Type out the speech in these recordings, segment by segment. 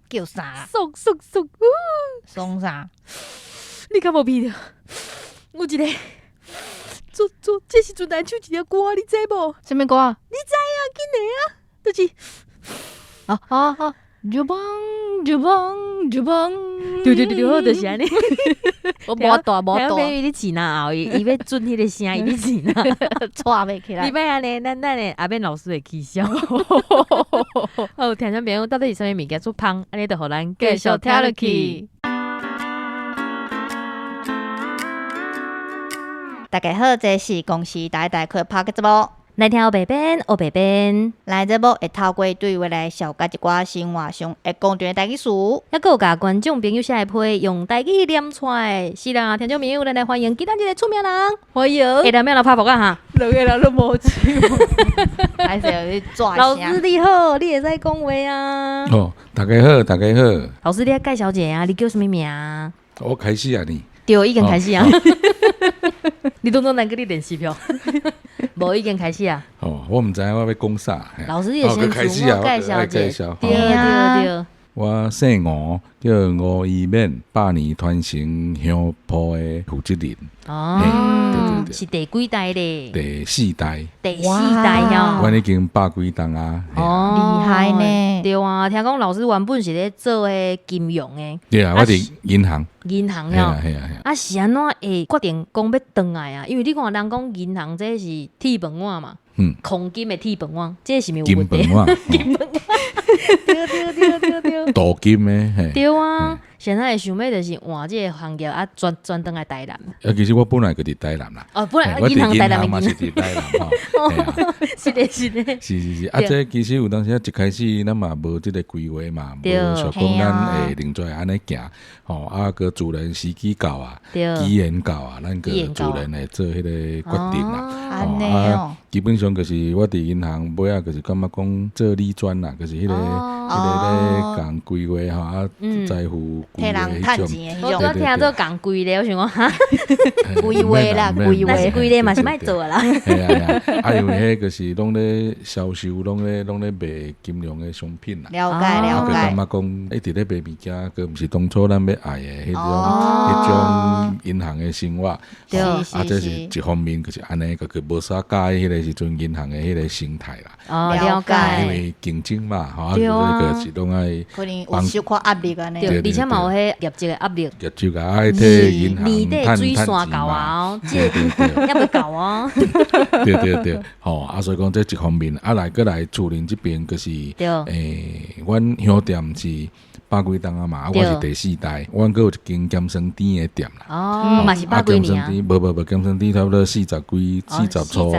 叫啥啦？爽爽爽！爽啥？你敢無鼻著？有一個做做，這時陣來唱一條歌，你知無？啥物歌？你知啊，緊來啊，就是啊啊啊！就幫就幫就幫，對對對對，好，就是按呢。我無大無大，聽講伊咧錢啊後，伊伊欲準彼个聲，伊咧錢啊，掣袂起來。你欲按呢，咱咱的阿勉老師會起痟。好，聽眾朋友，到底是啥物物件足芳？按呢就予咱繼續聽落去。大家好，這是公視台台客 Podcast 節目。來聽烏白變，烏白變。來節目會透過對話來紹介一寡生活上會講著的台語詞，猶閣有共觀眾朋友寫的批用台語念出來。是啦，聽眾朋友，咱來歡迎今仔日的出名人，歡迎。下面來拍噗仔哈，兩个人攏無手，還是有咧抓老師你好，你會使講話啊？哦，大家好，大家好。老師，你愛介紹一下啊？你叫啥物名？我開始啊，你。對，已經開始啊。你當作咱閣咧練習啵？無已經開始啊。哦，我毋知影我欲講啥。老師，你先自我介紹者。對對對。我姓吳，叫吳伊勉，百年傳承香鋪的負責人。哦，是第幾代咧？第四代。第四代哦。阮已經百幾冬啊。哦，厲害呢。對啊，聽講老師原本是咧做彼金融的。對啊，我佇銀行。銀行哦。啊，是按怎會決定講欲轉來啊？因為你看人講銀行這是鐵飯碗嘛。嗯，黃金的鐵飯碗，這是毋是有問題？金飯碗，金飯碗，對對對對對，鍍金的，嘿，對啊，現在會想欲就是換這個行業啊，轉轉轉來台南。啊，其實我本來就佇台南啦。哦，本來銀行台南嘛是佇台南吼。是的，是的。是是是，啊，這其實有當時啊，一開始咱嘛無這個規劃嘛，無想講咱會另跩按呢行，吼，啊，閣自然時機到啊，機緣到啊，咱閣自然會做彼個決定啦。按呢哦。基本上就是我佇銀行尾仔，就是感覺講做理專啦，就是彼個咧共規劃吼，啊，財富規劃彼種。我拄聽做共規咧，我想講哈，規劃啦，規劃，若是規咧嘛是莫做啦。係啊係啊，啊因為彼就是攏咧銷售，攏咧賣金融的商品啦。了解了解。感覺講一直咧賣物件，閣毋是當初咱欲愛的彼種銀行的生活。對，啊，這是一方面，就是按呢，閣無啥佮意彼個時陣銀行的彼個生態啦。哦，了解。因為競爭嘛，吼，啊，這個是攏愛可能有小可壓力按呢。對，而且嘛有彼業績的壓力。業績啊，愛替銀行年底水線到啊，對對對，猶未到哦。對對對，吼，啊，所以講這一方面，啊來閣來厝裡這邊，就是，阮香店是百幾冬啊嘛，啊，我是第四代，阮閣有一間鹹酸甜的店啦。哦，嘛是百幾年啊。無無無，鹹酸甜差不多四十幾、四十初，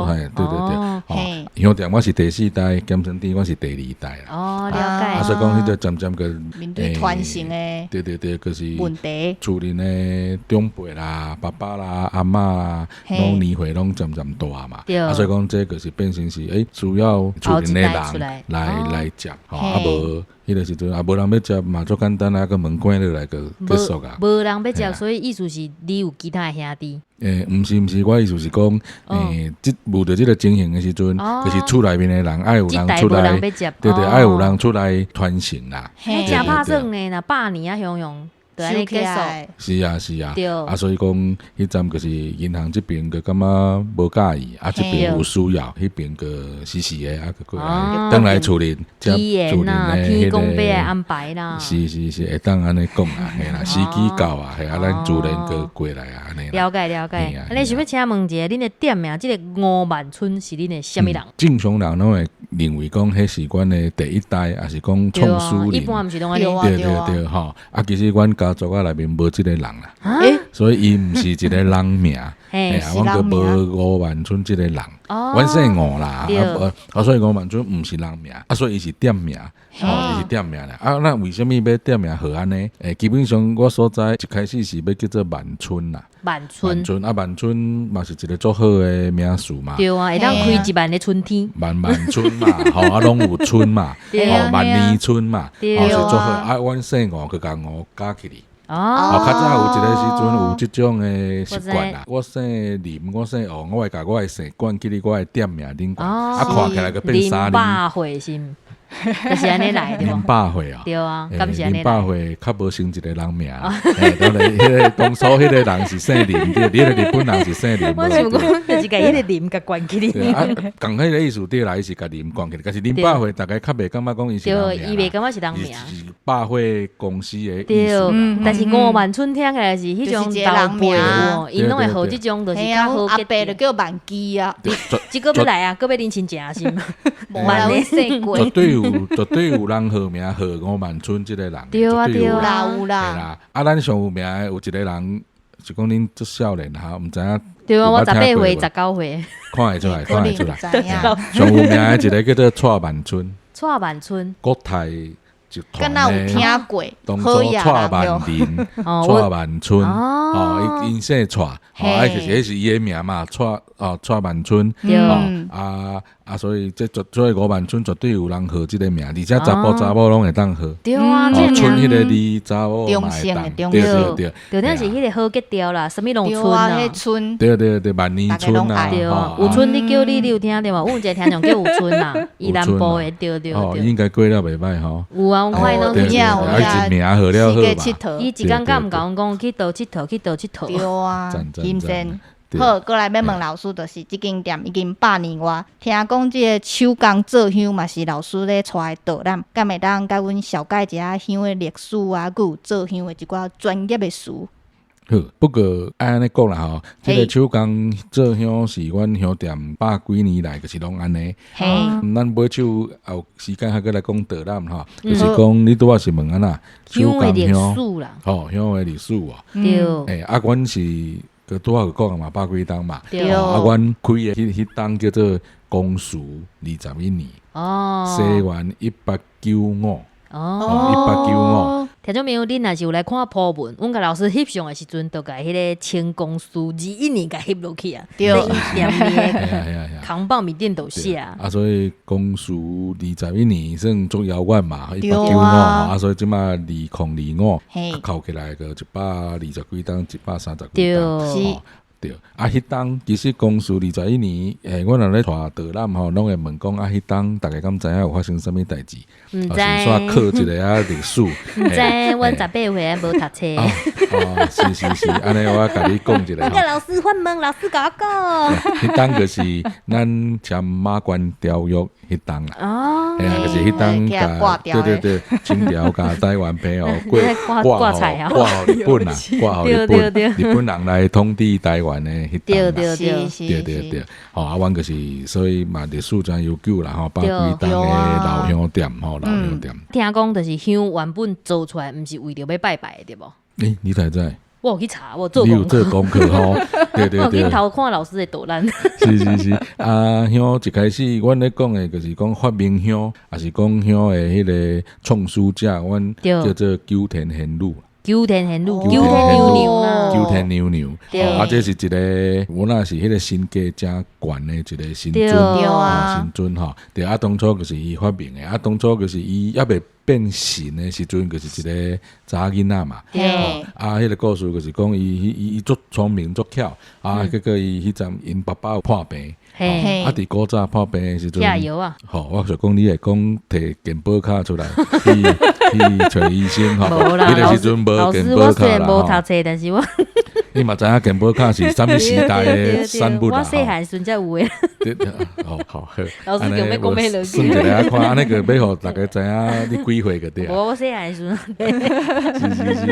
嘿，對對對，吼，香店我是第四代，鹹酸甜我是第二代啦。哦，了解。啊，所以講彼個漸漸閣面對傳承的，對對對，就是問題。厝裡的長輩啦、爸爸啦、阿嬤啦，攏年歲攏漸漸大嘛。啊，所以講這就是變成是，需要厝裡的人來接，吼，啊無。彼個時陣也無人欲接嘛，足簡單啊，閣門關落來就結束啊。無人欲接，所以意思是你有其他的兄弟？毋是毋是，我意思是講，這遇著這個情形的時陣，就是厝內面的人愛有人出來，對對，愛有人出來傳承啦。彼誠拍算呢，若百年啊，雄雄。就按呢結束。是啊是啊，啊所以講，彼陣就是銀行這邊閣感覺無佮意，啊這邊有需要，彼邊閣時時的啊閣過來，轉來厝裡接厝裡的彼個安排啦。是是是，會當按呢講啦，嘿啦，時機到啊，嘿啊，咱自然閣過來啊，按呢。了解了解。按呢想欲請問一下，恁的店名這个吳萬春是恁的啥物人？正常人攏會認為講，彼是阮的第一代，抑是講創始人。一般毋是攏按呢。對對對，吼！啊，其實阮家族仔內面無這个人啦，所以伊毋是一个人名，嘿啊，阮閣無吳萬春這个人，阮姓吳啦，啊，所以吳萬春毋是人名，啊，所以伊是店名，吼，伊是店名啦。啊，那為啥物欲店名號按呢？基本上我所在一開始是欲叫做萬春啦，萬春，萬春啊，萬春嘛是一个足好的名詞嘛。對啊，會當開一萬个春天。萬萬春嘛，吼啊，攏有春嘛，吼萬年春嘛，吼是足好。啊，阮姓吳，閣共吳加起來。哦，較早有一个時陣有這種的習慣啦。我姓林，我姓王，我會共我的姓冠去佇我的店名頂懸，啊，看起來閣變三字。林百貨是毋？就是按呢來對林無？百歲啊。對啊，敢是按呢林百來？歲較無成一個人名，嘿，當然彼個當初彼個人是姓林，對，彼個日本人是姓林。我想講，就是共彼個林共關起來。對啊，仝彼個意思對啦，伊是共林關起來，但是林百歲逐家較袂感覺講伊是人對，伊袂名感覺是人名。是百貨公司的意對思。但是吳萬春聽起來是彼種老輩有，𪜶攏會號這種，就是較好阿伯就叫萬基啊。這閣欲來啊，閣欲恁親情是嗎？無啦，阮細過。絕對有，絕對有人號名號吳萬春這個人。對啊，對啊，有啦有啦。啊，咱上有名的有一個人，是講恁足少年哈，毋知影。對啊，我18歲、19歲。看會出來，看會出來。上有名的一個叫做蔡萬春。蔡萬春。國泰集團敢若有聽過？當初蔡萬林、蔡萬春，哦，𪜶姓蔡，哦，啊，其實彼是伊的名嘛，蔡哦，蔡萬春，哦，啊啊，所以這絕所以吳萬春絕對有人號這個名，而且查埔查某攏會當號。對啊，春彼個字查某嘛會當，對對對。重點是彼個好格調啦，啥物攏春啊，春。對對對，萬年春啊，對啊，有春你叫你你有聽著無？阮有一個聽眾叫有春啊，伊南部的，對對對。應該過了袂歹吼。有啊，我看伊攏有影有影，一名號了好嘛。伊一工敢毋共阮講去佗𨑨迌，去佗𨑨迌。對啊，金星。好，閣來欲問老師，就是這間店已經100年外，聽講這个手工做香嘛是老師咧帶的導覽，敢會當共阮紹介一下香的歷史啊，閣有做香的一寡專業的詞。好，不過愛按呢講啦吼，這个手工做香是阮香店百幾年來就是攏按呢。嘿，咱尾手有時間還閣來講導覽吼，就是講你拄仔是問按怎手工香的歷史啦，吼，香的歷史哦。對。欸，啊，阮是。閣拄仔有講嘛，百幾冬嘛，對啊，阮開的彼冬叫做光緒21年，哦，西元1895，哦，1895。聽眾朋友，恁若是有來看鋪文，阮共老師翕相的時陣，就共彼个清光緒21年共翕落去啊，對，店面扛棒面頂都寫啊，所以光緒21年算足遙遠嘛，1895啊，所以這馬2025，扣起來個120幾冬，130幾冬，是。對，啊，彼冬其實光緒21年，欸，阮若咧帶導覽吼，攏會問講啊，彼冬逐家敢知影有發生啥物代誌？毋知。先考一个啊歷史。毋知，阮18歲無讀冊。哦，是是是，按呢我共你講一下。我共老師反問，老師共我講。彼冬就是咱簽馬關條約彼冬啦。哦。嘿啊，就是彼冬共對對對，清朝共台灣朋友過掛掛予日本啊，掛予日本，日本人來統治台灣的彼冬啦。對對對對對對，吼啊，阮就是所以嘛歷史真悠久啦吼，百幾冬的老香店吼，老香店。聽講就是香原本做出來，毋是為著欲拜拜的對無？欸，你哪知？我有去查，我做你有做功課吼？對對對。我去偷看老師的導覽。是是是，啊，香一開始，阮咧講的就是講發明香，抑是講香的彼个創始者，阮叫做九天玄女。九天玄女，九天娘娘啦。九天娘娘，啊，這是一个，我若是彼个身價誠懸的一个神尊，神尊吼。對啊，當初就是伊發明的，啊，當初就是伊猶未變神的時陣，就是一个查某囡仔嘛。啊，彼个故事就是講伊足聰明足巧，啊，結果伊彼陣𪜶爸爸有破病，啊，佇古早破病的時陣，吼，我想講你會講提健保卡出來去去揣醫生吼，彼个時陣無健保卡啦。無讀冊，但是我你嘛知影健保卡是啥物時代的產物啦？我細漢時陣才有的。哦，好，老師叫欲講欲落去。算一下看，按呢個欲予逐家知影你幾歲就對啊。無，我細漢時陣。是是是，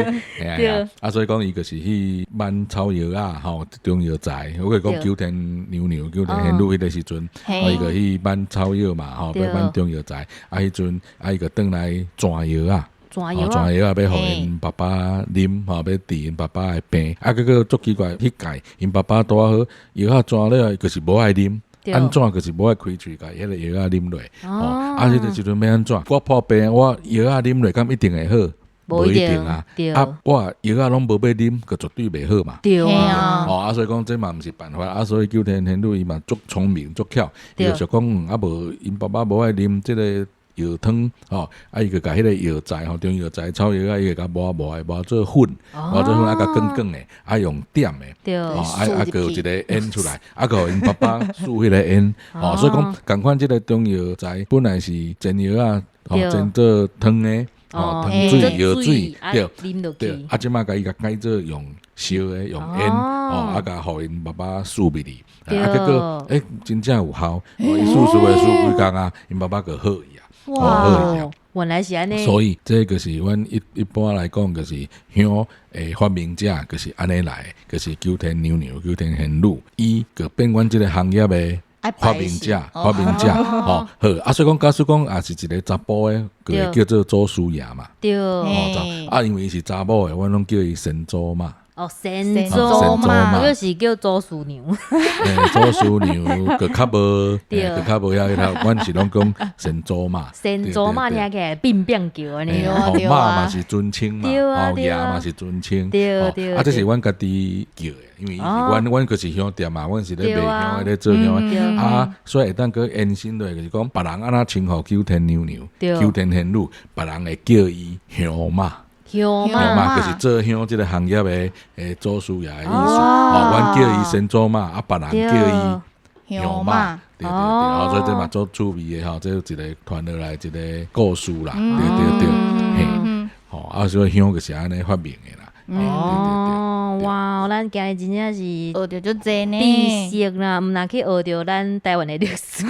對啊。啊，所以講伊就是去挽草藥仔，吼，中藥材。我講九天娘娘、九天玄女彼个時陣，伊就去挽草藥嘛，吼，欲挽中藥材。啊，彼陣啊，伊就轉來轉藥仔。轉藥仔，欲予𪜶爸爸啉，吼，欲治𪜶爸爸的病。啊，結果足奇怪，彼屆𪜶爸爸拄仔好藥仔轉了，就是無愛啉，按怎就是無愛開喙，共彼个藥仔啉落。哦，啊，彼个時陣欲按怎？我破病，我藥仔啉落，敢一定會好？無一定啊。啊，我藥仔攏無欲啉，就絕對袂好嘛。對啊。哦，啊，所以講這嘛毋是辦法。啊，所以九天玄女伊嘛足聰明足巧，伊就想講，啊無𪜶爸爸無愛啉這个。藥湯吼，啊伊就共彼个藥材吼，中藥材草藥啊，伊會共磨磨的磨做粉，磨做粉啊，共捲捲的，啊用點的，吼啊啊，閣有一个煙出來，啊閣予𪜶爸爸吸彼个煙，吼，所以講仝款這个中藥材本來是煎藥仔，吼煎做湯的，吼湯水藥水，對對，啊這擺共伊共改做用燒的，用煙，吼啊共予𪜶爸爸吸入去，啊結果真正有效，伊吸吸的吸幾工啊，𪜶爸爸就好去啊。哇，原來是按呢。所以這就是阮一般來講，就是香的發明者，就是按呢來，就是九天娘娘、九天玄女，伊就變阮這個行業的發明者，發明者，吼好啊，所以講假使講也是一個查埔的，就會叫做祖師爺嘛。對，啊，因為伊是查某的，阮攏叫伊先祖媽。哦，先祖媽，我是叫祖師娘。祖師娘閣較無，閣較無遐個，阮是攏講先祖媽。先祖媽聽起來變變叫按呢。吼，媽嘛是尊稱嘛，吼爺嘛是尊稱。對對。啊，這是阮家己叫的，因為阮就是香店嘛，阮是咧賣香的，咧做香的。啊，所以會當閣延伸落，就是講別人按怎稱呼九天娘娘、九天玄女，別人會叫伊香媽。香媽就是做香這个行業的祖師爺的意思。哦，阮叫伊先祖媽，啊，別人叫伊香媽。對對對，哦，所以這嘛足趣味的吼，這一個傳落來一個故事啦。對對對，嘿，吼，啊，所以香就是按呢發明的啦。哦，哇！咱今日真正是學著足濟呢，知識啦，毋但去學著咱台灣的歷史，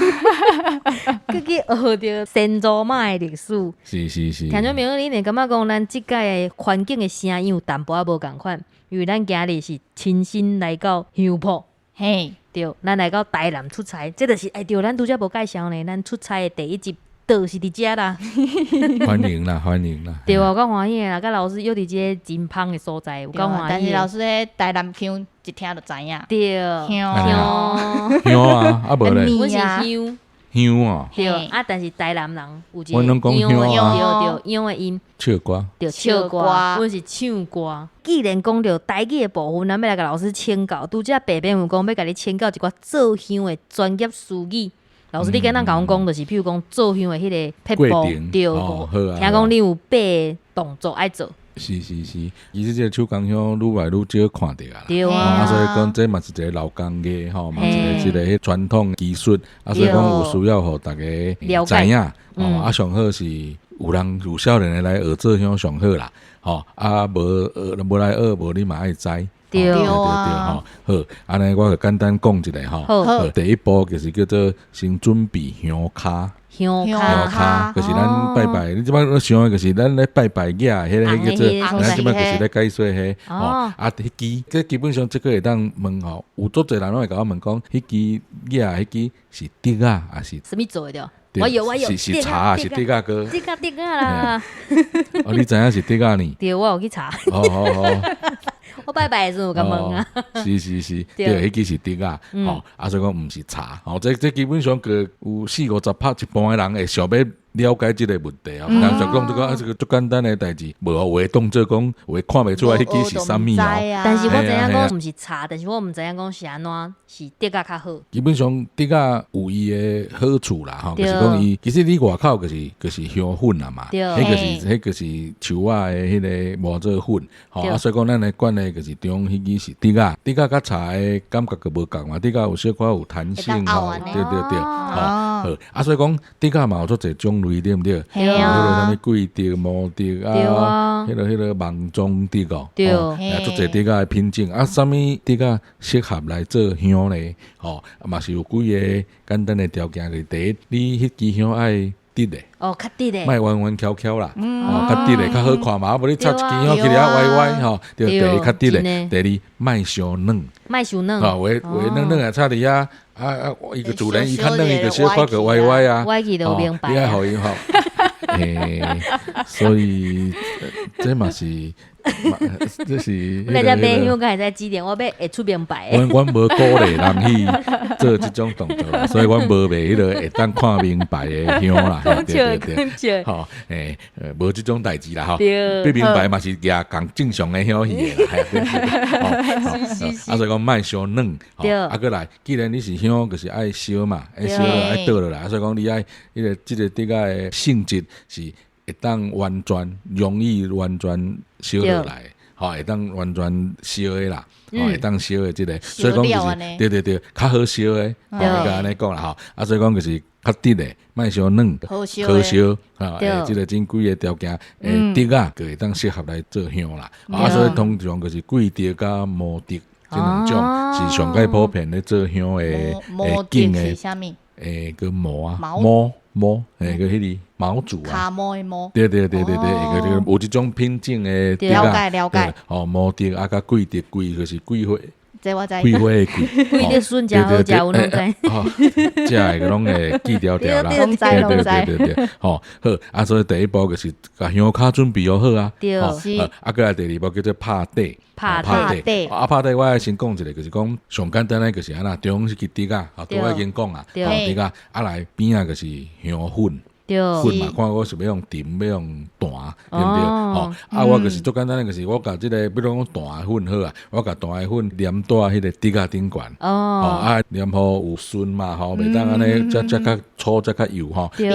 閣去學著先祖媽的歷史。是是是。聽眾朋友，你會感覺講咱這擺的環境的聲音有淡薄仔無仝款，因為咱今日是親身來到香鋪，嘿，對，咱來到台南出差，這就是欸對，咱拄才無介紹呢，咱出差的第一集。就是佇遮啦，歡迎啦，歡迎啦。對啊，有夠歡喜的啦，佮老師約佇這個真芳的所在，有夠歡喜。但是老師彼台南腔一聽就知影。對，香香啊，啊無咧，阮是香香啊。對啊，但是台南人有一個阮攏講香啊，對對，香的音。唱歌。對，唱歌，阮是唱歌。既然講著台語的部分，咱欲來共老師請教。拄才白邊有講欲共你請教一寡做香的專業術語。老師，你簡單共阮講，就是譬如講做香的彼个撇步，對，聽講你有八个動作愛做。是是是，其實這个手工香愈來愈少看著啊啦。對啊，所以講這嘛是一個老工藝吼，嘛一個一個彼傳統技術，啊，所以講有需要予大家知影。哦，啊，上好是有人有少年的來學做香上好啦。吼，啊，無學無來學，無你嘛愛知。對對對對吼，好，按呢我就簡單講一下吼。好，第一步就是叫做先準備香跤。香跤，就是咱拜拜，你這擺想的就是咱咧拜拜額，彼个叫做，咱這擺就是咧解說彼，吼，啊，彼支，這基本上這個會當問吼，有足濟人攏會共我問講，彼支額，彼支是竹仔抑是？啥物做的？我有我有，是茶啊，是竹仔哥？竹仔竹仔啦。哦，你知影是竹仔呢？對，我有去查。哦哦哦。我拜拜的時陣有共問啊。是是是，對，彼支是竹仔，吼，啊，所以講毋是茶，吼，這基本上閣有四五十趴一半的人會想欲了解這個問題啊。人就講這個啊，這個足簡單的代誌，無有的當做講，有的看袂出來彼支是啥物哦。但是我知影講毋是茶，但是我毋知影講是按怎是竹仔較好。基本上竹仔有伊的好處啦，吼，就是講伊其實你外口就是香粉啊嘛，彼個是彼個是樹仔的彼个磨做粉，吼啊，所以講咱的慣例就是中彼支是竹仔，竹仔佮茶的感覺閣無仝嘛，竹仔有小可有彈性吼，對對對，吼好啊，所以講竹仔嘛有足濟種類，對毋對？彼个啥物桂竹、毛竹啊，彼个網狀竹哦，啊，足濟竹仔的品種啊，啥物竹仔適合來做香咧？吼，嘛是有幾个簡單的條件，就是第一，你彼支香愛直的，哦，較直的，莫彎彎翹翹啦，哦，較直的較好看嘛，啊無你插一支香起來歪歪吼，對，第一較直的，第二莫傷軟，莫傷軟，吼，有的軟軟的插佇遐，啊啊，伊個自然伊較軟，伊就小可閣歪歪啊，歪去就明白，你愛予伊吼。所以這嘛是，這是。你遮買香敢會使指點我欲會出名牌。阮無鼓勵人去做這種動作啦，所以阮無賣彼個會當看明牌的香啦。對對對，吼，無這種代誌啦，吼。對明牌嘛是舉仝正常的香去的啦，啊，所以講莫傷軟，啊，閣來，既然你是香，就是愛燒嘛，愛燒愛倒落來，所以講你愛彼個這個竹仔的性質是會當完全容易完全燒落來，吼，會當完全燒的啦，吼，會當燒的這個，所以講就是，對對對，較好燒的，吼，應該按呢講啦，吼，啊，所以講就是較直的，莫傷軟，好燒，吼，這個真幾个條件，竹仔就會當適合來做香啦，啊，所以通常就是桂竹佮毛竹這兩種是上蓋普遍咧做香的，毛竹是啥物？個毛啊，毛毛，個彼个毛竹啊，跤毛的毛，對對對對對，個有這種品種的竹了解了解。哦，毛竹啊，佮桂竹，桂就是桂花，這我知。桂花的桂，桂竹筍誠好食，阮攏知。吼，食的攏會記牢牢啦。攏知對對對對，吼好，啊，所以第一步就是共香跤準備好啊。對。啊，閣來第二步叫做拍底。拍底。啊，拍底我愛先講一個，就是講上簡單的就是按怎，中是支竹仔，啊，拄仔已經講啊，竹仔，啊來邊仔就是香粉。粉嘛，看我是欲用甜，欲用淡，對毋對？吼，啊，我就是足簡單的，就是我共這個，比如講淡的粉好啊，我共淡的粉黏佇彼個竹仔頂懸，吼，啊，黏予有順嘛，吼，袂當按呢，才才較粗，才較幼吼，黏予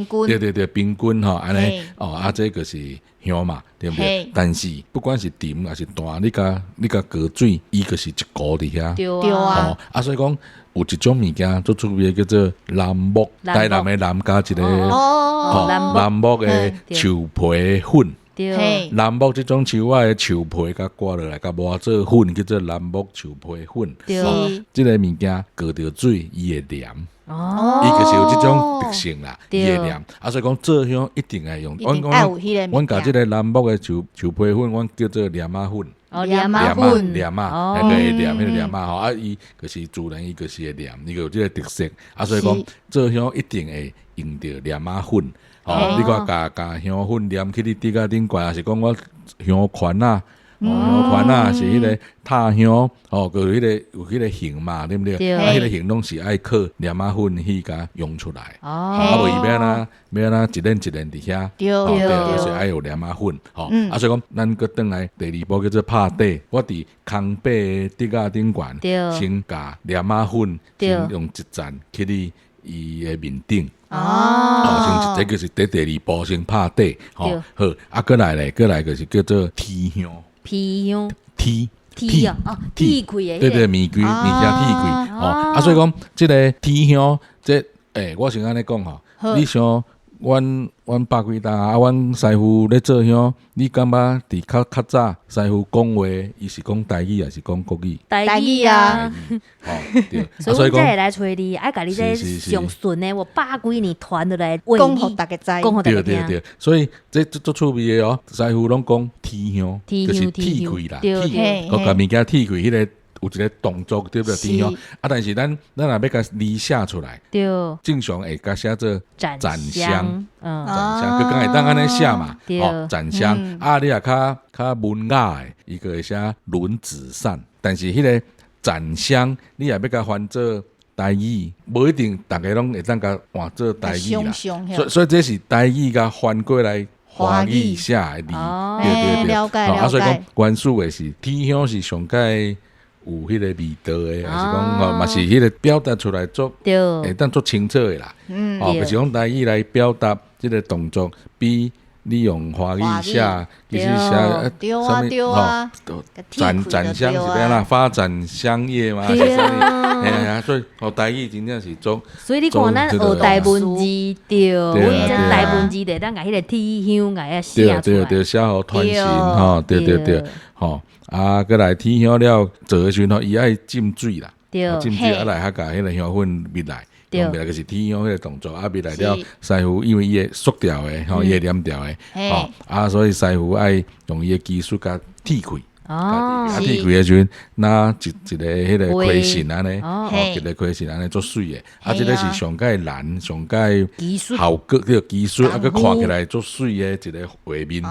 媠，對對對，平均吼，按呢，哦，啊，這就是香嘛，對毋對？但是不管是甜抑是淡，你共過水，伊就是一糊佇遐，對啊，啊，所以講。有一種物件足趣味，叫做楠木，台南的南加一個楠木的樹皮粉。楠木這種樹仔的樹皮，共割落來，共磨做粉，叫做楠木樹皮粉。這個物件過著水，伊會黏。伊就是有這種特性啦，伊會黏。啊，所以講做香一定愛用。阮阮共這個楠木的樹樹皮粉，阮叫做黏仔粉。哦，黏仔粉，黏仔，彼個會黏，彼個黏仔吼，啊，伊就是自然，伊就是會黏，伊就有這個特色。啊，所以講做香一定會用著黏仔粉。吼，你看，共香粉黏去你竹仔頂懸，抑是講我香環仔，香環仔是彼個塔香，吼，閣有彼個有彼個形嘛，對毋對？啊，彼個形攏是愛靠黏仔粉去共用出來。啊，無伊欲按怎欲按怎一連一連佇遐，對，就是愛有黏仔粉，吼。啊，所以講，咱閣轉來第二步叫做拍底。我佇空白的竹仔頂懸，先共黏仔粉，先用一層去你伊的面頂。哦，先這個是佇第二步先拍底，吼，好，啊，閣來咧，閣來就是叫做添香。添香，添添啊，添開的，對對，物件物件添開，吼，啊，所以講這個添香，這我先按呢講吼，你像阮百幾冬啊，阮師傅咧做香，你感覺佇較較早師傅講話，伊是講台語抑是講國語？台語啊，吼，對。所以阮才會來揣你，愛共你這上順的，我百幾年傳落來，講予逐家知。講予逐家聽。對對對，所以這足趣味的哦，師傅攏講添香，就是添開啦，添，共物件添開，彼個。有一個動作對不對？添香啊，但是咱若欲共字寫出來，正常會共寫做斬香，斬香，閣敢會當按呢寫嘛？吼，斬香啊，你若較較文雅的，伊閣會寫輪子散。但是彼個斬香，你若欲共翻做台語，無一定逐家攏會當共換做台語啦。所以這是台語共翻過來華語寫的字，對對對。啊，所以講原始的是添香是上蓋有彼個味道的，抑是講吼，嘛是彼個表達出來足，會當足清楚的啦。哦，就是講台語來表達這個動作，比你用華語寫，其實寫啥物吼，展展香是欲按怎發展香業嘛？是啥物？嘿啊，所以吼台語真正是足。所以你看，咱學台文字對，阮這台文字就當共彼個添香共遐寫出來。對對對，寫予傳神吼，對對對，吼。啊，閣來添香了做的時陣吼，伊愛浸水啦，浸水啊來較共彼個香粉搣來，搣來就是添香彼個動作啊，搣來了師傅因為伊會縮掉的，吼，伊會黏掉的，吼，啊，所以師傅愛用伊的技術共剃開。啊，鐵開的時陣，若一一个彼个開線按呢，哦，一个開線按呢足媠的，啊，這个是上蓋難，上蓋效果這個技術，啊，閣看起來足媠的一个畫面，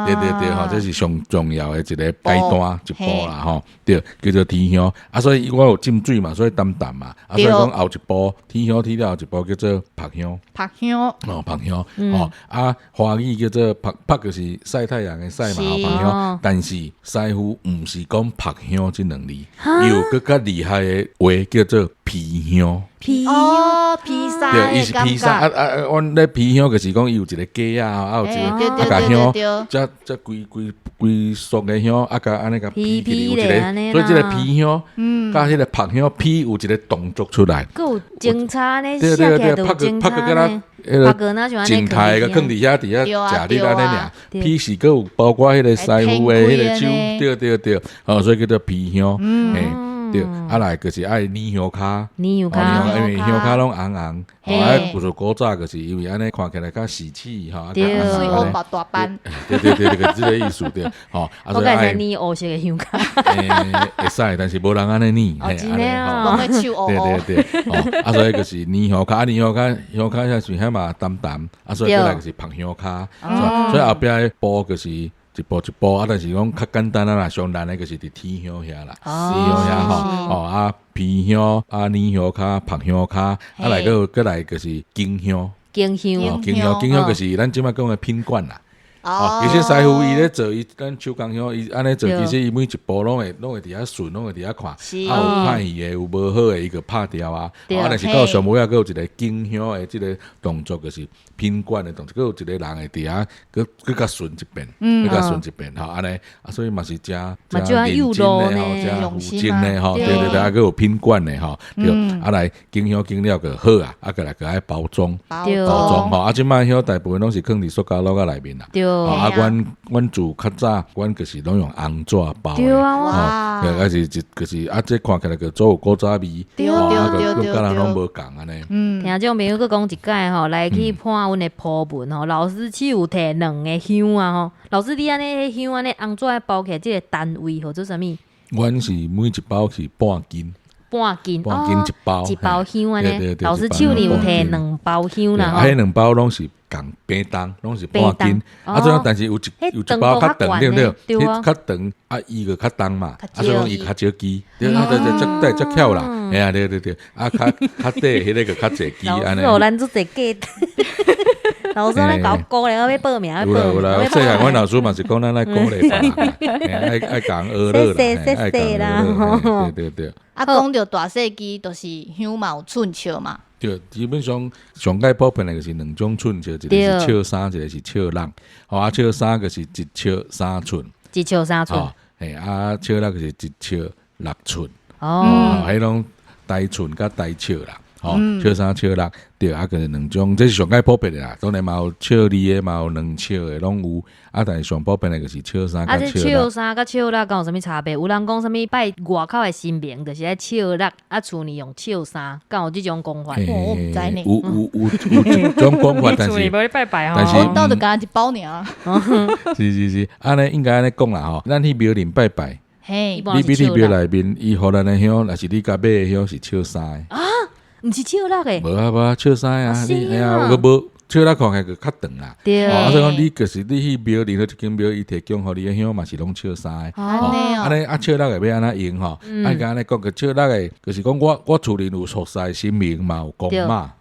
對對對，吼，這是上重要的一个階段一步啦，吼，對，叫做添香，啊，所以我有浸水嘛，所以澹澹嘛，啊，所以講後一步添香添了後一步叫做曝香，曝香，哦，曝香，哦，啊，華語叫做曝曝就是曬太陽的曬嘛，曝香，但是師傅毋是講曝香這兩字，有閣較厲害的話叫做披香。披哦，披薩，對，伊是披薩啊啊！阮咧披香就是講伊有一個架仔，啊有一個啊共香，這這規規規束的香啊，共按呢共披起來有一個，所以這個披香，佮彼個曝香披有一個動作出來，閣有精彩呢，對對對，曝個曝個敢若彼個靜態共囥佇遐佇遐食你按呢爾，披是閣有包括彼個師傅的彼個手，對對對，哦，所以叫做披香，嘿。對，啊來就是愛粘香跤，粘香跤，因為香跤攏紅紅，啊，就是古早就是因為按呢看起來較喜氣吼，對，水烏白大斑，對對對，就是這個意思對，吼，啊所以愛粘烏色的香跤，會使，但是無人按呢粘，哦，真的啊，攏會手烏烏，對對對，哦，啊所以就是粘香跤，啊粘香跤，香跤遐時遐嘛澹澹，啊所以過來就是曝香跤，所以後壁的步就是。一步一步啊，但是講較簡單啊啦，上難的就是佇添香遐啦，添香遐吼，哦啊披香啊粘香跤、曝香跤，啊來閣閣來就是經香，經香，經香，經香就是咱這擺講的品管啦。哦，其實師傅伊咧做伊咱手工香，伊按呢做，其實伊每一步攏會攏會佇遐順，攏會佇遐看，啊有歹去的，有無好的，伊就拍掉啊。啊，但是到上尾仔閣有一個經香的這個動作，就是品管的動作，閣有一個人會佇遐，閣閣較順一遍，閣較順一遍，吼，按呢，啊，所以嘛是誠誠認真的吼，誠負責的吼，對對對，啊，閣有品管的吼，對，啊來經香經了就好啊，啊閣來閣愛包裝，包裝吼，啊，這擺香大部分攏是囥佇塑膠袋仔內面啦。啊，阮阮自較早，阮就是攏用紅紙包的，對啊，對，啊是一就是啊，這看起來就足有古早味，對對對對，佮人攏無仝按呢。聽眾朋友閣講一擺吼，來去看阮的鋪文吼，老師只有提兩个香啊吼，老師你按呢香按呢紅紙包起來，這個單位號做啥物？阮是每一包是半斤。半斤，半斤一包，一包香按呢。老師手裡有提兩包香啦吼。彼兩包攏是仝平重，攏是半斤。啊，這樣但是有一有一包較長，對毋對？對啊。較長啊，伊就較重嘛。啊，所以講伊較少支。對啊，對對，這對這巧啦。嘿啊，對對對。啊，較較短彼个就較濟支按呢。老師，咱做濟假。老師，咱搞鼓勵，我欲報名，有啦有啦，細漢阮老師嘛是講咱愛鼓勵別人，愛愛共學樂啦，愛共學樂，對對對。啊，講著大細支，就是香嘛有寸尺嘛。對，基本上上蓋普遍的就是兩種寸尺，一个是尺三，一个是尺六。吼，啊，尺三就是一尺三寸，一尺三寸。嘿，啊，尺六就是一尺六寸。哦，彼攏大寸佮大尺啦。吼，尺三尺六，對，啊，就是兩種，這是上蓋普遍的啦。當然嘛有尺二的，嘛有兩尺的，攏有。啊，但是上普遍的就是尺三佮尺六。啊，這尺三佮尺六敢有啥物差別？有人講啥物拜外口的神明，就是愛尺六，啊，厝裡用尺三，敢有這種講法？我毋知呢。有有有有這種講法，但是但是阮兜就敢若一包爾。是是是，按呢應該按呢講啦吼，咱去廟裡拜拜，你比你廟內面，伊予咱的香，若是你共買的香是尺三的。啊？毋是尺六的，無啊無啊，尺三啊，你嘿啊，閣無尺六看起來閣較長啦。對，啊，所以講你就是你去廟任何一間廟，伊提供予你的香嘛是攏尺三的。哦，按呢啊尺六的欲按怎用吼？啊，按呢講個尺六的，就是講我我厝裡有服侍神明嘛，有公媽，嘛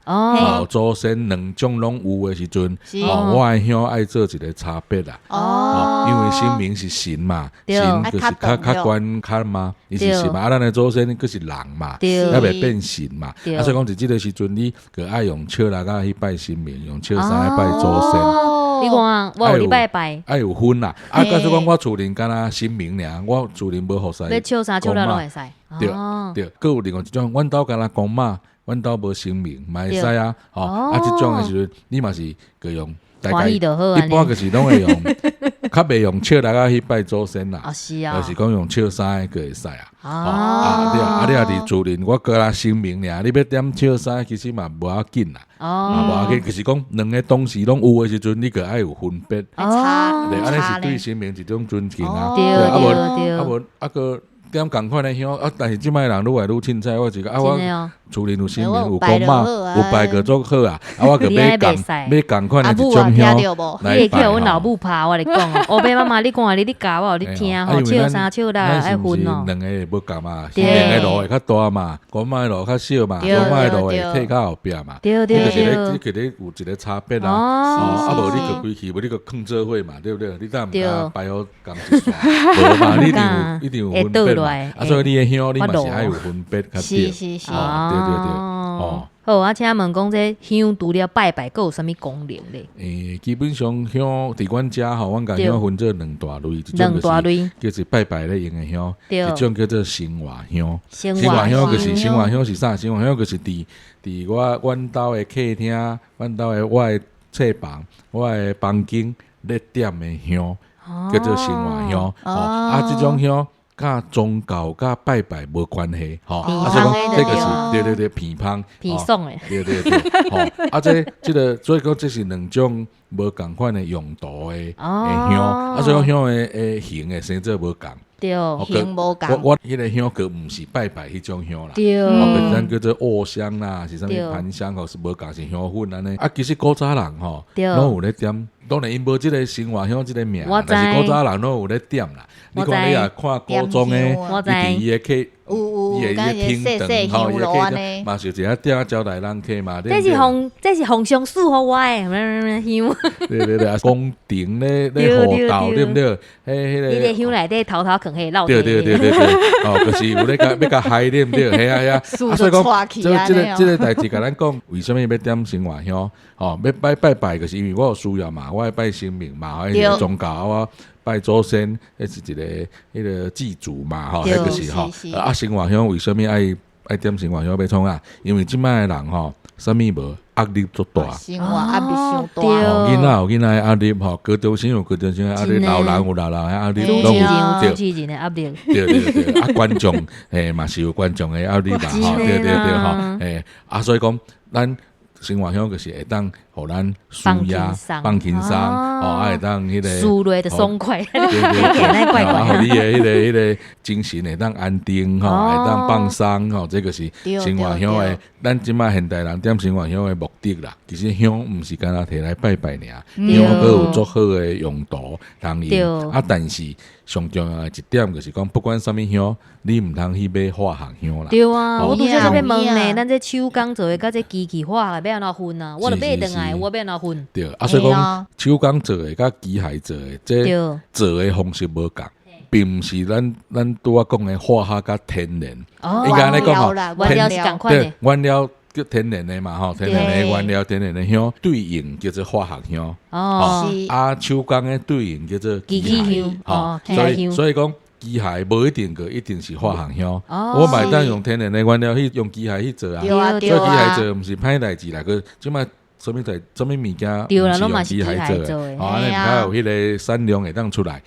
有祖先，兩種攏有的時陣，哦，我的香愛做一個差別啦。哦，因為神明是神嘛，神就是較較懸較嘛，伊是神嘛，啊，咱的祖先閣是人嘛，猶未變神嘛。啊，所以講佇這個時陣，你閣愛用尺六仔去拜神明，用尺三去拜祖先。你看，我有咧拜拜，愛有分啦。啊，假使講我厝裡敢若神明爾，我厝裡無服侍。欲尺三尺六攏會使。對對，閣有另外一種，阮兜敢若公媽，阮兜無神明，嘛會使啊。吼，啊，這種的時陣，你嘛是閣用大概歡喜就好一般就是攏會用，較袂用笑六仔去拜祖先啦。啊是啊，就是講用笑三个會使啊。啊對啊，啊你若佇自然，我閣來聲明爾，你欲點笑三其實嘛無要緊啦。啊，無要緊，就是講兩个同時攏有的時陣，你閣愛有分別。對，按呢是對神明一種尊敬啊。對對啊無啊閣點仝款的香啊，但是這擺人愈來愈凊彩，我就講啊，我厝裡有神明有公媽有拜過足好啊，啊我閣買仝買仝款的一種香來拜。你會去予阮老母拍我咧講，烏爸媽媽你看你你教我，你聽吼，笑三笑六愛分哦。兩個無仝嘛，兩個爐會較大嘛，公媽的爐較小嘛，公媽的爐會退較後壁嘛。對對對。你就是咧有一個差別啊。哦，啊無你閣規氣，無你閣囥做伙嘛，對不對？你當毋敢擺好仝一線，無嘛，你一定有一定有分別嘛。啊，所以你的香你嘛是愛有分別較對。是是是。對對對。哦。好，啊，請問講這香除了拜拜，閣有啥物功能咧？基本上香佇阮遮吼，阮共香分做兩大類，一種就是叫做拜拜咧用的香，一種叫做生活香。生活香就是生活香是啥？生活香就是佇佇我阮兜的客廳、阮兜的我的冊房、我的房間咧點的香，叫做生活香。哦，啊，這種香。佮宗教佮拜拜無關係，吼，啊，所以講這個是對對對，偏芳，偏爽的，對對對，吼，啊，這這個所以講這是兩種無仝款的用途的香，啊，所以講香的的形的性質無仝，對，形無仝。我彼个香閣毋是拜拜彼種香啦，對，哦，咱叫做臥香啦，是啥物盤香吼，是無仝是香粉按呢。啊，其實古早人吼，攏有咧點。當然，𪜶無這个生活香這个名，但是古早人攏有咧點啦。你看你若看古裝的，伊佇伊的客，伊的伊的廳堂吼，伊的客廳嘛是有一个點招待人客嘛。這是皇，這是皇上賜予我的香。對對對，宮廷咧咧互鬥對毋對？彼彼个。伊个香內底偷偷囥彼个對對對對對，哦，就是有咧共欲共害對毋對？係啊係啊。啊，所以講，這這个這个代誌共咱講，為啥物欲點生活香？吼，欲拜拜拜，就是因為我有需要嘛，我愛拜神明嘛，彼個宗教啊，拜祖先，彼是一個彼個祭祖嘛，吼，彼個是吼。啊，生活香為啥物愛愛點生活香欲創啥？因為這擺的人吼，啥物無壓力足大，生活壓力傷大。囡仔有囡仔的壓力，吼，高中生有高中生的壓力，老人有老人的壓力，攏有主持人的壓力。對對對，啊，觀眾嘿嘛是有觀眾的壓力嘛，吼，對對對，吼，嘿，啊，所以講咱。生活香就是會當予咱舒壓、放輕鬆，哦，啊會當彼个舒落就爽快，對對對，啊，予你的彼个彼个精神會當安定，吼，會當放鬆，吼，這個是生活香的。咱這擺現代人點生活香的目的啦，其實香毋是干焦提來拜拜爾，香閣有足好的用途通用。啊，但是上重要的一點就是講，不管啥物香，你毋通去買化學香啦。對啊，我拄才欲問呢，咱這手工做的佮這機器化的欲按怎分啊？我著買轉來，我欲按怎分？對，啊，所以講手工做的佮機械做的，這做的方式無仝，並毋是咱咱拄仔講的化學佮天然。應該按呢講吼，原料是仝款的。原料叫天然的嘛吼，天然的原料、天然的香對應叫做化學香。哦，啊，手工的對應叫做機器香。哦，所以所以講機械無一定閣一定是化學香。我嘛會當用天然的原料去用機械去做啊。所以機械做毋是歹代誌啦，閣這擺啥物代啥物物件，毋是用機械做的，哦，按呢毋較有彼个產量會當出來。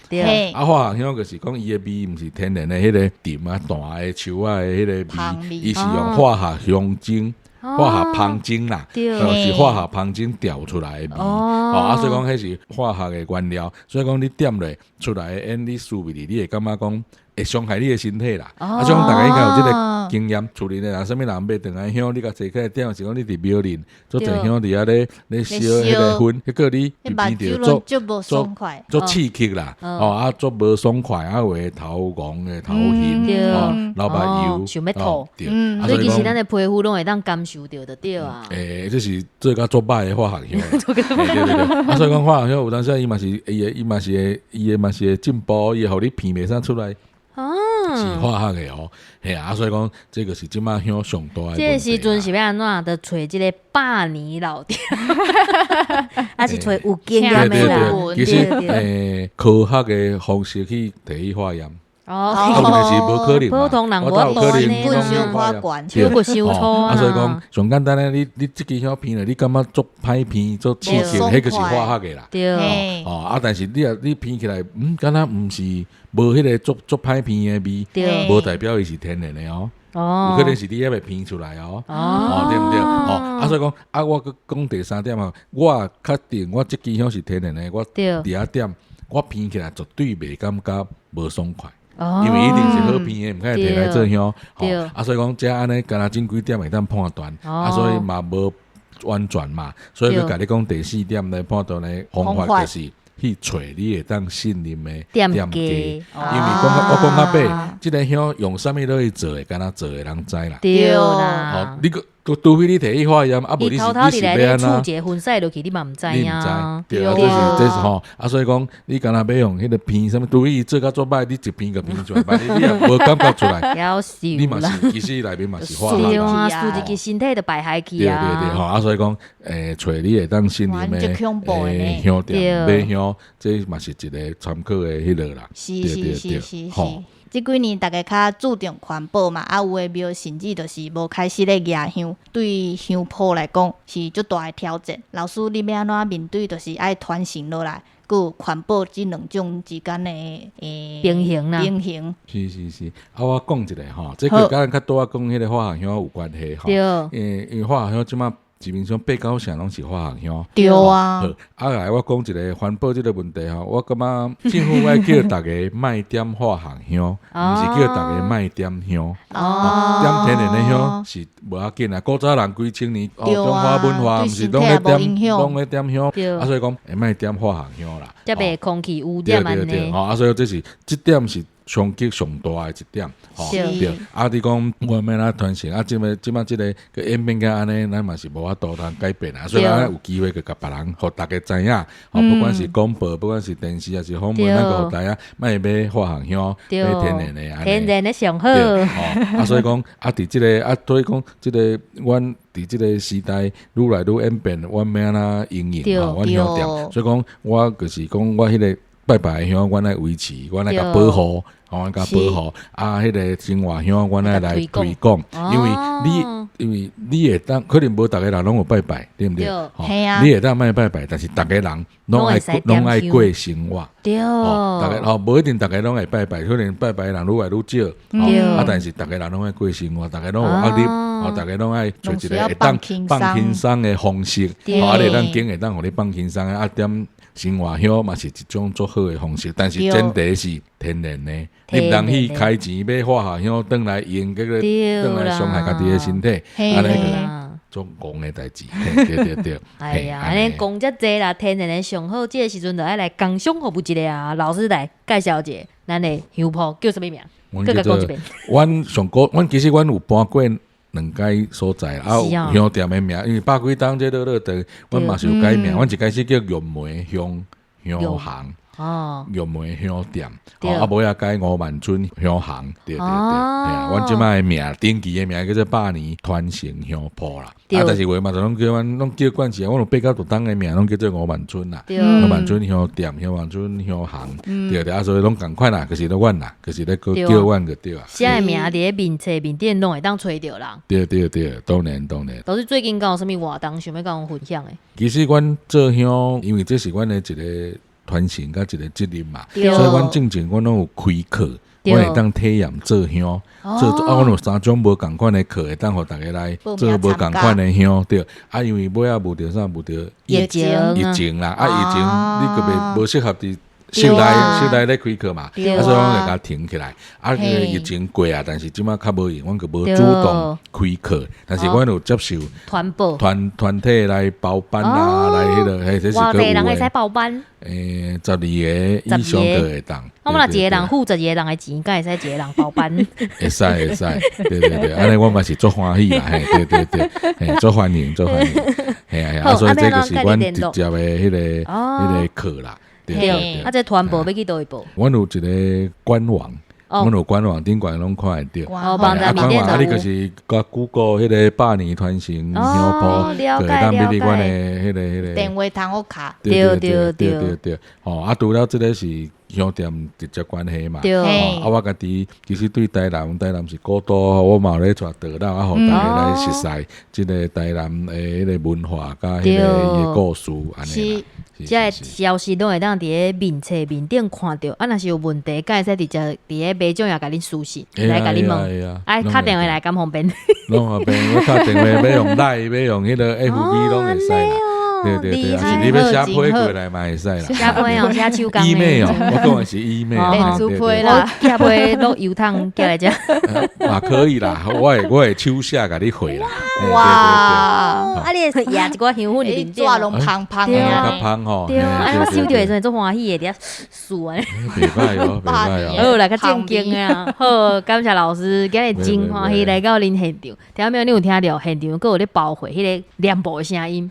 啊，化學香就是講伊的味毋是天然的彼个甜啊、淡的樹仔的彼个味，伊是用化學香精、化學芳精啦，是化學芳精調出來的味。哦，啊，所以講彼是化學的原料，所以講你點落出來的煙，你嗅入去，你會感覺講會傷害你的身體啦。啊，所以講逐家應該有這个經驗，厝裡的人啥物人買轉來香，你共坐起來點，是講你佇廟裡足濟香佇遐咧咧燒彼个薰，結果你變著足足足刺激啦，哦啊，足無爽快，啊有的頭戇的頭暈，哦流目油，想欲吐，對，所以其實咱的皮膚攏會當感受著就對啊。欸，這是做較足歹的化學香，對對對，啊，所以講化學香有當時伊嘛是伊的伊嘛是會伊的嘛是會進步，伊會予你鼻袂使出來。是化學的哦，嘿啊，所以講這個是這擺香上大的。這個時陣是欲按怎？著揣這个百年老店，還是揣有經驗的啦。其實，科學的方式去提去化驗。啊，問題是無可能嘛，普通人我哪有可能無攏傷化驗？懸，手骨傷粗啊，所以講上簡單咧，你這支香鼻咧，你感覺足歹鼻足刺激，彼個是化學的啦。對。哦，啊，但是你若你鼻起來，敢若毋是無彼個足足歹鼻的味，無代表伊是天然的哦。有可能是你猶未鼻出來哦。哦，對毋對？哦，啊，所以講，啊，我閣講第三點啊，我確定我這支香是天然的，我佇遐點，我鼻起來絕對袂感覺無爽快。因為一定是好鼻的，毋可能提來做香。啊，所以講這按呢，敢若這幾點會當判斷，啊，所以嘛無完全嘛，所以閣共你講第四點來判斷的方法就是去揣你會當信任的店家，因為講我講較白，這个香用啥物落去做的，敢若做的人知啦。對啦。哦，你閣除非你提去化驗，啊，無你是你是欲按怎？一個分析落去，你嘛毋知你毋知，對啊，這是吼，啊，所以講你敢若欲用彼个鼻啥物，除非伊做甲足歹，你一鼻共鼻出來，萬一你也無感覺出來，你嘛是其實內面嘛是化學啊，輸入去身體就敗害去啊。對對對，吼，啊，所以講，揣你會當信任的香店買香，這嘛是一個參考的彼落啦。是是是是是。這幾年逐家較注重環保嘛，啊，有的廟甚至就是無開始咧舉香，對香鋪來講是足大的挑戰。老師，你欲按怎面對？就是愛傳承落來，閣有環保這兩種之間的平衡啦。平衡。是是是，啊，我講一下吼，這個佮咱較拄仔講彼个化學香有關係吼。對。因為化學香這馬市面上八九成攏是化學香。對啊。好，啊來我講一个環保這个問題吼，我感覺政府愛叫逐家莫點化學香，毋是叫逐家莫點香。哦。點天然的香是無要緊啊，古早人幾千年，中華文化毋是攏咧點，攏咧點香。啊，所以講會莫點化學香啦。才袂空氣污染按呢。對對對，吼，啊，所以這是這點是衝擊上大的一點，吼，對。啊，你講我欲按怎傳承，啊，這馬這馬這个閣演變甲按呢，咱嘛是無法度通改變啊。所以咱有機會閣共別人，予逐家知影，吼，不管是廣播，不管是電視，抑是訪問，咱閣予知影，莫買化學香，買天然的按呢。天然的上好。吼，啊，所以講，啊，佇這个啊，所以講，這个阮佇這个時代愈來愈演變，阮欲按怎因應吼，阮香店。所以講，我就是講，我彼个拜拜的香，阮愛維持，阮愛共保護，吼，阮共保護。啊，彼个生活香，阮愛來推廣，因為你會當可能無逐个人攏有拜拜，對毋對？你會當莫拜拜，但是逐个人攏愛過生活。對。吼，逐个吼，無一定逐个攏會拜拜，可能拜拜的人愈來愈少。啊，但是逐个人攏愛過生活，逐个攏有壓力，吼，逐个攏愛揣一个會當放輕鬆的方式，吼，啊，你會當經會當予你放輕鬆的，啊，點生活香嘛是一種足好的方式，但是前提是天然的，你毋通去開錢買化學香轉來用，結果轉來傷害家己的身體，按呢個足戇的代誌，對對對。哎呀，按呢講遮濟啦，天然的上好，這个時陣就愛來工商服務一下啊，老師來介紹一下，咱的香鋪叫啥物名？閣共講一遍。阮上古，阮其實阮有搬過兩間所在，啊，香店的名，因為百幾冬這落落長，阮嘛是有改名，阮一開始叫玉梅香香行。哦，玉梅香店，啊，尾仔改吳萬春香行，對對對，嘿啊，阮這擺的名，登記的名叫做百年傳承香鋪啦。啊，但是話嘛，就攏叫阮，攏叫慣勢，阮有八九十冬的名，攏叫做吳萬春啦。吳萬春香店、吳萬春香行，對對，啊，所以攏仝款啦，就是咧阮啦，就是咧閣叫阮就對啊。寫的名佇咧面冊面頂攏會當揣著人。對對對，當然當然。老師最近敢有啥物活動想欲共阮分享的？其實阮做香，因為這是阮的一个傳承佮一个責任嘛，所以阮進前阮攏有開課，阮會當體驗做香，做啊，阮有三種無仝款的課，會當予逐家來做無仝款的香，對。啊，因為尾仔遇著啥？遇著疫情，疫情啦，啊，疫情你閣袂無適合佇室內咧開課嘛，啊，所以阮就共停起來。啊，疫情過啊，但是這馬較無閒，阮閣無主動開課，但是阮有接受團團體來包班啊，來彼个，彼這是閣有偌濟人會使報班？ 12個以上就會當。我們若一個人付12個人的錢，敢會使一個人包班？會使會使，對對對，按呢我嘛是足歡喜啦，嘿，對對對，嘿，足歡迎足歡迎，嘿啊，啊，所以這個是阮直接的彼个課啦。對對對，啊，這團報欲去佗位報？阮有一个官網，阮有官網頂懸攏看會著。哦，網站官網啊，你就是共 Google 彼个百年傳承香鋪，就會當入去阮的彼个彼个電話通好敲。對對對對對，吼啊，除了這个是香店直接關係嘛。對，啊，我家己其實對台南，台南是古都，我嘛有咧帶導覽啊，予大家來熟悉這个台南的彼个文化佮彼个伊的故事按呢啦。這个消息攏會當佇咧面冊面頂看著，啊，若是有問題，敢會使直接佇咧馬掌也共恁私信來共恁問，啊，敲電話來敢方便？攏方便，我敲電話欲用 LINE，欲用彼个 FB 攏會使啦。對對對，抑是你欲寫批過來嘛會使啦。寫批哦，寫手工的。 email，我講的是 email。電子批啦，寄批落郵筒寄來遮。嘛可以啦，我會手寫共你回啦。哇！啊，你會壓一寡香粉佇面頂，紙攏芳芳的，較芳吼。對啊，啊，我收著的時陣足歡喜的，佇遐數按呢。袂䆀哦，袂䆀哦。好啦，較正經的啊。好，感謝老師，今日真歡喜來到恁現場。聽沒有？你有聽著現場閣有咧包會彼个念簿的聲音，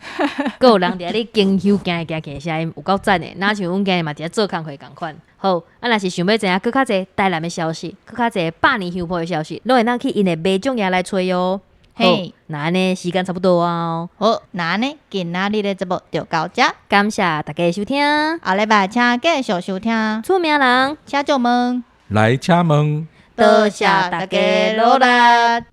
閣有人佇遐咧經香行來行去的聲音，有夠讚的。若像阮今日嘛佇遐做工課仝款。好，啊，若是想欲知影閣較濟台南的消息，閣較濟百年香鋪的消息，攏會當去𪜶的馬掌爺來揣哦。好，那按呢時間差不多啊。好，那按呢今仔日的節目就到遮，感謝大家的收聽。後禮拜請繼續收聽。厝名人請就問，來請問，多謝大家努力。